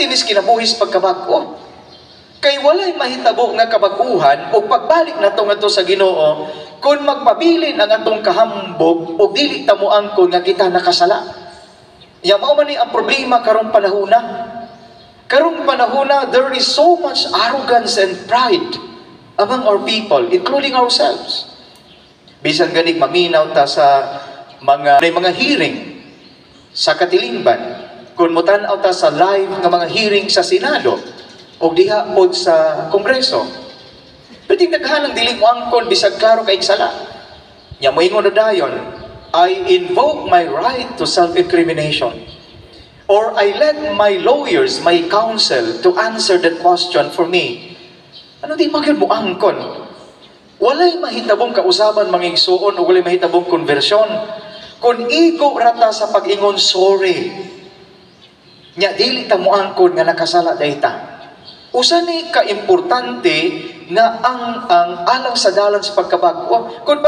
Importante nis kinabuhi sa pagkabag-o. Kay walay mahitabo nga kabag-uhan o pagbalik nato ngadto sa Ginoo kung magpabilin ang atong kahambog o dili ta moangkon nga kita nakasala. Ya, mao man ni ang problema karong panahona. Karong panahona, there is so much arrogance and pride among our people, including ourselves. Bisan ganig maminaw ta sa mga may mga hearing sa katilingban, kung motan-aw ta sa live nga mga hearing sa Senado o diha pod sa Kongreso, pwede daghan ang dili moangkon bisag klaro kay sala. Nya moingon na dayon, "I invoke my right to self-incrimination." Or "I let my lawyers, my counsel, to answer that question for me." Ano, di magyud moangkon? Walay mahitabong kausaban, mga igsuon, o walay mahitabong konversyon kung igo rata sa pag-ingon sorry. Nya dili ta moangkon nga nakasala dayta. Usa ni kaimportante nga ang alang sa dalan sa pagkabag-o. Kung